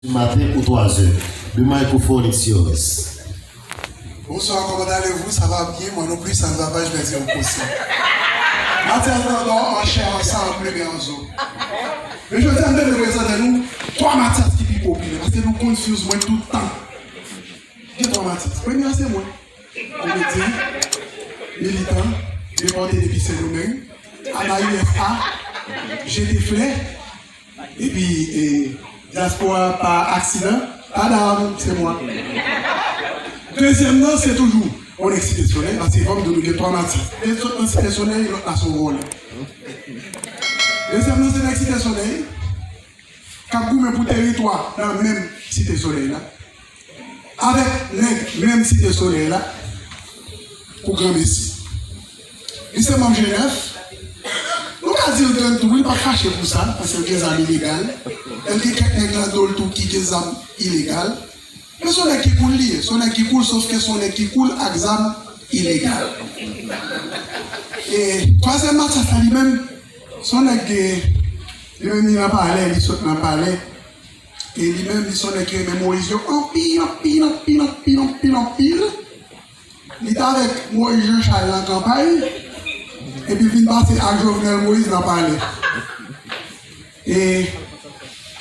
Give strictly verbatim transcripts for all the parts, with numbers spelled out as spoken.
Du matin ou twa zè. The microphone is yours. Bonsoir, comment allez-vous? Ça va bien? Moi non plus, ça ne va pas, je vais dire au possible. Mathias Dandor, en chair, en sang, en plume et en os. Men jodi a, m te vle prezante nou twa Mathias ki pi popilè, paske nou confuse mwen tout tan. Gen twa Mathias. Premye a se mwen. Komedyen, militan, depòte depi Sendomeng, ana U S A, jete flè, epi, e, dyaspora pa aksidan, padam, se mwen. Dezyèm nan, se toujou yon nèg Site Solèy, paske kòm nou gen twa Mathias. Lòt nan Site Solèy, lòt la se yon vòlè. Dezyèm nan, se nèg Site Solèy, k ap goumen pou teritwa nan menm Site Solèy la. Avèk nèg menm Site Solèy la pou granmesi. Li se manm G nèf. Nou ka di l grenn tou, wi, li pa fache pou sa, paske l gen zam ilegal. L gen kèk nèg nan do l tou ki gen zam ilegal. Men se yon nèg ki cool li ye, se yon nèg ki cool, sòf ke se yon nèg ki cool ak zam ilegal. E twazyèm Mathias la, li menm, se yon nèg, e, li menm li nan palè, li sot nan palè. E li menm, li se yon nèg ki renmen Moyiz yo anpil, anpil, anpil, anpil, anpil, anpil. Li t avèk Moyiz Jan Chal nan kanpay, epi l vin pase ak Jovenel Moïse nan palè. E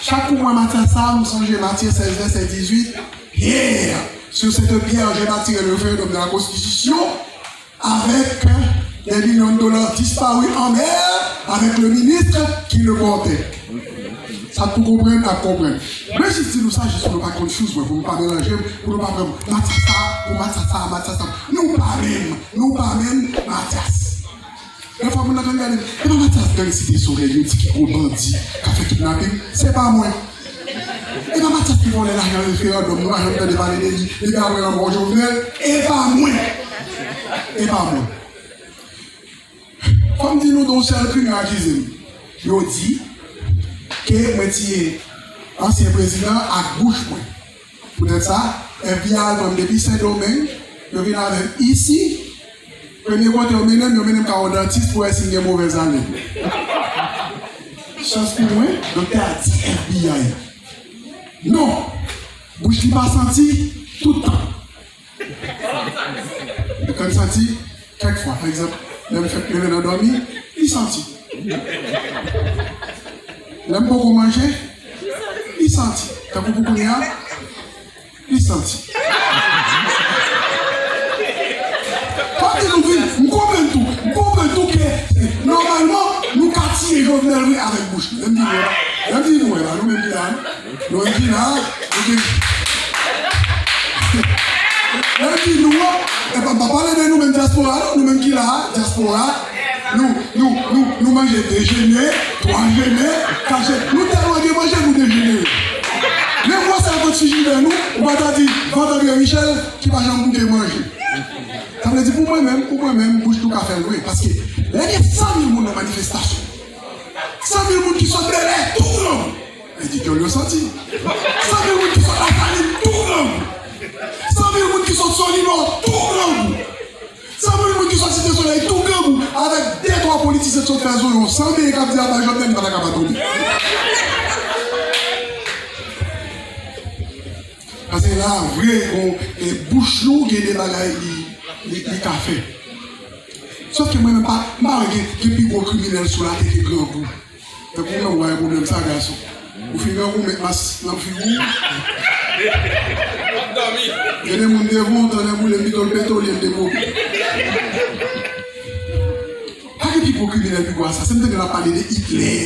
chak kou m wè Mathias sa, m sonje Matye sèz, vèsè dizuit, pierre, sur cette pierre, je bâtirai le référendum de la Constitution. Avec des millions de dollars disparus en mer, avec le ministre qui le portait. Sa pou konprann, ap konprann. Mwen jis di nou sa, jis pou nou pa confuse mwen, pou nou pa melanje m, pou nou pa pran Mathias sa, pou Mathias sa, Mathias sa. Nou pa menm, nou pa menm Mathias. Yon fwa moun nan konn gade m, e pa Mathias gang Site Solèy yo di ki gwo bandi k ap fè kidnaping? Se pa mwen. E pa Mathias ki vòlè lajan referandòm, nou pa janm tande pale de li, depi apre lanmò Jovenel, e pa mwen. E pa mwen. Fò m di nou de yon sèl krim yo akize m. Yo di ke mwen tiye ansyen prezidan ak bouch mwen. Poutèt sa, F B I al pran m depi Sendomeng, yo vin avè m isi. Premye kote yo mennen m, yo mennen m kay yon dantis pou wè si m gen movèz alèn. Chans pou mwen, doktè a di F B I non, bouch li pa santi tout tan. Li konn santi kèk fwa. Pa egzanp, lè m fèk leve nan dòmi, li santi. Lè m poko manje, li santi. Tankou pou kounye a, li santi. Kote nou vin, m konprann tou. M konprann tou ke, nòmalman, nou ka tiye Jovenel wi avèk bouch nou. Lè m di nou, lè m di nou, e pa nou menm ki la, non. Nou menm ki la, nou ki, lè m di nou an, e pa, m pa pale de nou menm dyaspora, non, nou menm ki la, dyaspora, nou, nou, nou, nou manje de jene, twa jene, kat jene, nou tèlman gen manje, nou dejenere. Lè m wè sa vant sijinè nou, ou pa ta di vant André Michel ki pa janm bouke manje. Sa vle di pou mwen menm, pou mwen menm, bouch nou ka fè l vre. Paske lè gen san mil moun nan manifestasyon, san mil moun ki sot Bèlè, tou grangou. Li di dyòl yo santi. San mil moun ki sot Lasalin, tou grangou. San mil moun ki sot Solimò, tou grangou. San mil moun ki sot Site Solèy, tou grangou. Avèk de twa politisyen ki sot fè zoyon, san peye k ap di aba Jovenel, li pa ta ka pa tonbe. Paske la, vre, bon, e bouch nou gen de bagay li, li, li ka fè. Sòf ke mwen menm pa, m pa wè gen, gen pi gwo kriminèl sou latè ke grangou. Tankou grangou pa gen pwoblèm sa, gason. Ou fin grangou, met mas nan figi w. Gen de moun devan w, tande boule, pito l pete olye l depope. Pa gen pi gwo kriminèl pi gwo asasen. M tande n ap pale de Hitler.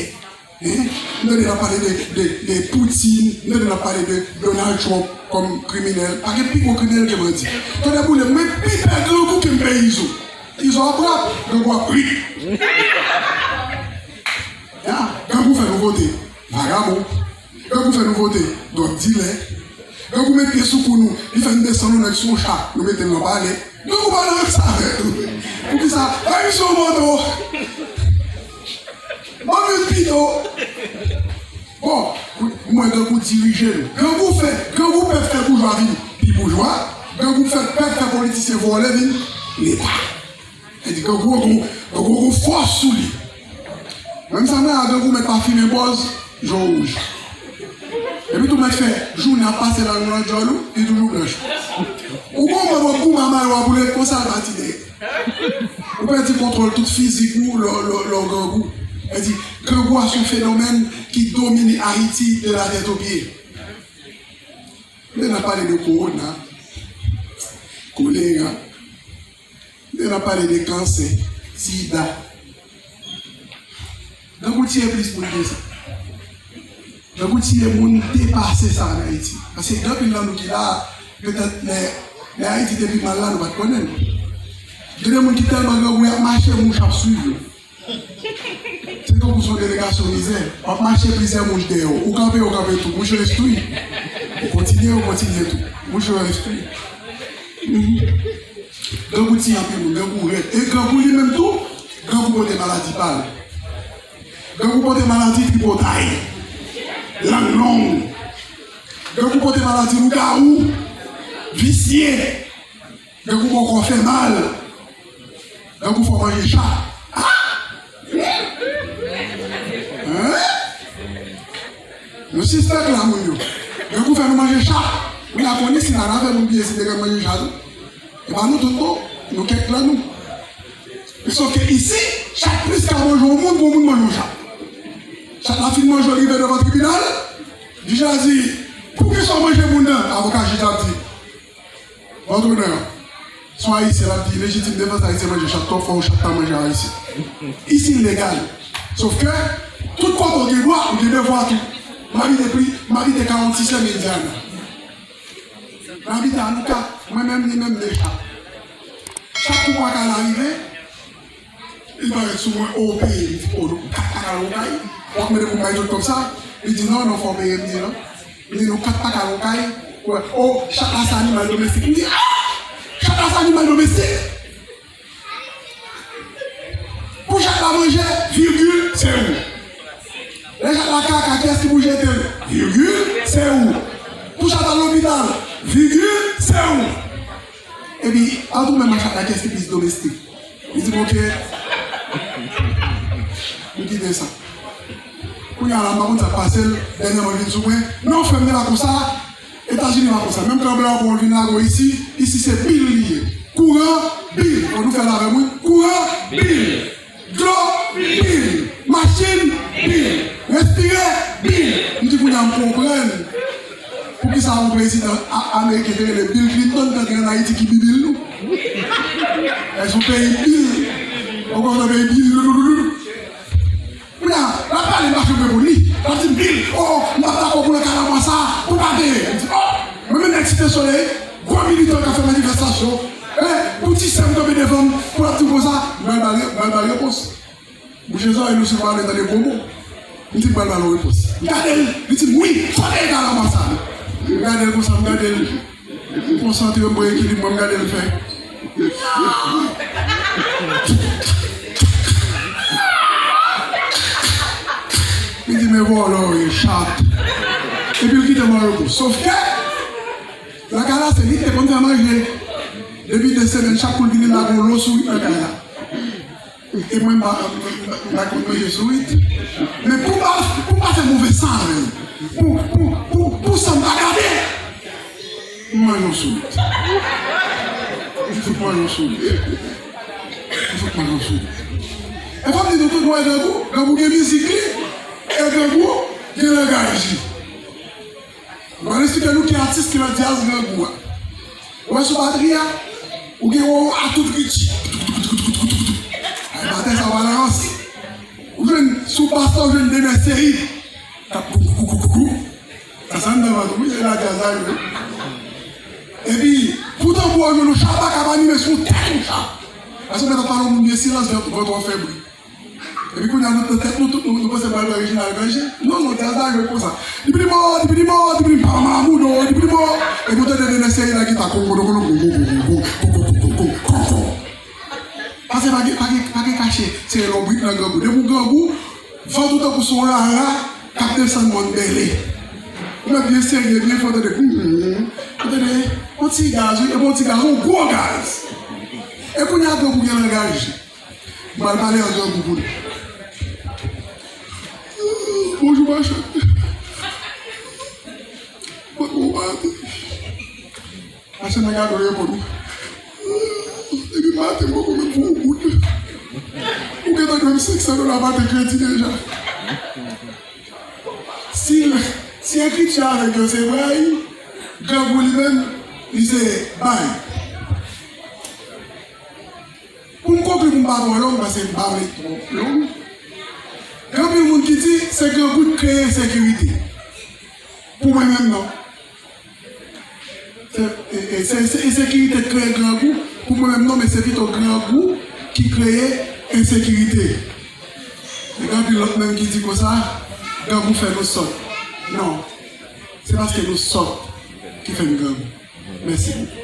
Hein? M tande n ap pale de, de, de Putin, m tande n ap pale de Donald Trump kòm kriminèl. Pa gen pi gwo kriminèl ke bandi. Tande boule, mwen pi pè grangou ke m pè Izo. Izo ap rap, grangou ap ri. Ya, grangou fè nou vote vagabon. Grangou fè nou vote dwòg dilè. Grangou met pye sou kou nou, li fè n desann yon nèg sou yon cha, nou mete l nan palè. Grangou pa nan rèv sa avè nou. Poukisa? Bay misye yon moto. Ban m youn pito. Bon, mwen grangou dirije nou. Grangou fè, grangou pèp fè boujwa vin pi boujwa. Grangou fè pèp fè politisyen vòlè vin Leta. Sa di grangou, grangou, grangou gon fòs sou li. Menm sa mwen a grangou mèt pa fimen bòz, je wouj. Epi tou mèt fè jounen ap pase lang nan djòl ou, li toujou blanch. Ou gon mòd w ap goumen a mayo a pou l ret konsa, l pa tire. Ou pèdi kontwòl tout fizik ou lè w grangou. Sa vle di, grangou a se yon fenomèn ki domine Ayiti de la tèt o pye. Men n ap pale de kowona, kolera, men n ap pale de kansè, sida. Grangou tiye plis moun ke sa. Grangou tiye moun depase sa ann Ayiti. Paske gen anpil nan nou ki la a, petèt lè, lè Ayiti te pi mal la, nou pa t konnen l. Gen de moun ki tèlman grangou, y ap mache, mouch ap swiv yo. Se tankou se yon delegasyon mizè. W ap mache, plizyè mouch dèyè w. Ou kanpe, yo kanpe tou. Mouch yo enstwi. Ou kontinye, yo kontinye tou. Mouch yo enstwi. Mhm. Grangou tiye anpil moun, grangou rèd. E grangou li menm tou, grangou pote maladi pa l. Grangou pote maladi tripotay, lang long. Grangou pote maladi lougawou, visye. Grangou bò kò fè mal. Grangou fè w manje chat. Ah! Hein? Nou sispèk la, moun yo. Grangou fè nou manje chat. Moun ap konn isi la, n a fè moun bliye si te konn manje chat tou. E pa nou tout non, nou kèk nan nou. Sòf ke isi, chat plis ka manje yon moun ke yon moun manje yon chat. Chat la fin manje w, rive devan tribinal, jij la di, "Poukisa w manje moun nan?" Avoka jij la ap di, "Votre honneur, se yon Ayisyen," l ap di, "Lejitim defans Ayisyen manje chat twòp fwa, yon chat ta manje Ayisyen." Isi, l legal. Sòf ke, tout kote w gen dwa, ou gen devwa tou. M abite pli, m abite karannsis lè Indiana. M abite a Lucas, mwen menm, li menm, de chat. Chak kou pa ka la rive, li parèt sou mwen, "O, peye m." M di, "O, nou kat pa ka lakay." W ap mande pou m bay tout kòb sa? Li di, "Non, non, fò w peye m," li di, "Non." M di, "Nou kat pa ka lakay." "O, chat la se animal domestik." M di, "Ah! Chat la se animal domestik?" Pou chat la manje, virgil, se ou. Lè chat la kaka, kiyès ki pou jete l? Virgil, se ou. Pou chat al lopital, virgil, se ou. Epi, ant ou menm ak chat la, kiyès ki plis domestik? Li di m, "Ok." M kite sa. Kounye a la, m pa konn sa k pase l, dènyèman l vin sou mwen. "Non, frè m, li pa konsa. Etazini pa konsa. Menm kan blan an pran w vin lage w isi, isi se bil li ye. Kouran, bil. Fò nou fè l avè m, wi. Kouran, bil. Dlo, bil. Machin, bil. Respire, bil." M di, "Kounye a m konprann poukisa yon prezidan a-, ameriken te rele Bill Clinton, tanke ann Ayiti ki bibil nou. Èske yon peyi bil? Ou konn yon peyi bil?" Kounye a, l ap pale, m pa janm reponn li. L ap di m, "Bill, o, m p ap dakò pou l nan kalamwa sa, pou l pa peye." M di, "O, mwen menm nèg Site Solèy, gwo militan k ap fè manifestasyon, en, pou ti sè m kanpe devan m, pou l ap di m konsa." M pral ba l, m pral ba l repons. Bouche zòrèy nou si w pa vle tande gwo mo. M di m pral ba l yon repons. M gade l, li di m, "Wi, fò peye kalamwa sa." M gade l konsa, m gade l. M konsantre m, pran ekilib mwen, m gade l fè. Li di, "Men vòlò w ye, chat." Epi l kite m an repo. Sòf ke, lakay la, se li ki te konn fè manje. Depi de semèn, chak kou l vini, l lage yon lo sourit nan kay la. E mwen, m pa, m pa konn manje sourit. Men pou m pa, pou m pa fè move san avè l, pou, pou, pou, pou san m pa gate, m manje yon sourit. M fout manje yon sourit. M fout manje yon sourit. E fò m di nou tout, nou wè grangou, grangou gen mizik li, e grangou gen langaj li. M pral esplike nou ki atis ki nan djaz grangou a. Ou wè sou batri a, ou gen Roro a tout ritch. Ay, batè sa pa nan rans. Ou jwenn sou bas la, ou jwenn Dener Ceïd. K ap kou, kou, kou, kou, kou. Sa, sa anndan vant ou, wi, se la djaz la jwe. Epi, pou tanbou a jwenn yon chaba k ap anime sou tèt yon cha. Paske mwen t ap pale yon moun byen silans, vant, vant ou ap fè bri. Epi kounye a, nou, nan tèt nou, tout nou, nou panse m pral wè Reginald Granger. Non, non, djaz la jwe konsa. Dipidimo, dipidimo, dipidimo, pa maman moudo, dipidimo. Epi ou tande Dener Ceïd nan gita, kongo, kongo, kongo, kongo, kongo, kongo, kongo, kongo. Paske pa gen, pa gen, pa gen kache, se lonbrit nan grangou. Depi w grangou, vant ou tankou se yon rara k ap desann mòn bèle. Ou mèt byen serye, byen fò, tande, hmm, ou tande, yon ti gaz, wi, epi yon ti gaz, yon gwo gaz. E kounye a, grangou gen langaj. M pral pale an grangou pou nou. Bonjou, machann. Mwen gade w reponn ou. Depi maten, m poko menm fè yon goud. Ou gentan dwe m senk san dola maten kredi deja. Si, si ekriti avèk yo se bray, grangou li menm, li se bay. Pou m konkli, pou m pa twò long, paske m pa vle twò long. Gen anpil moun ki di se grangou k kreye ensekirite. Pou mwen menm, non. Se, e, e, se, se ensekirite k kreye grangou. Pou mwen menm, non, men se pito grangou ki kreye ensekirite. Gen anpil lòt menm ki di konsa, grangou fè nou sòt. Non. Se paske nou sòt ki fè n grangou. Mèsi.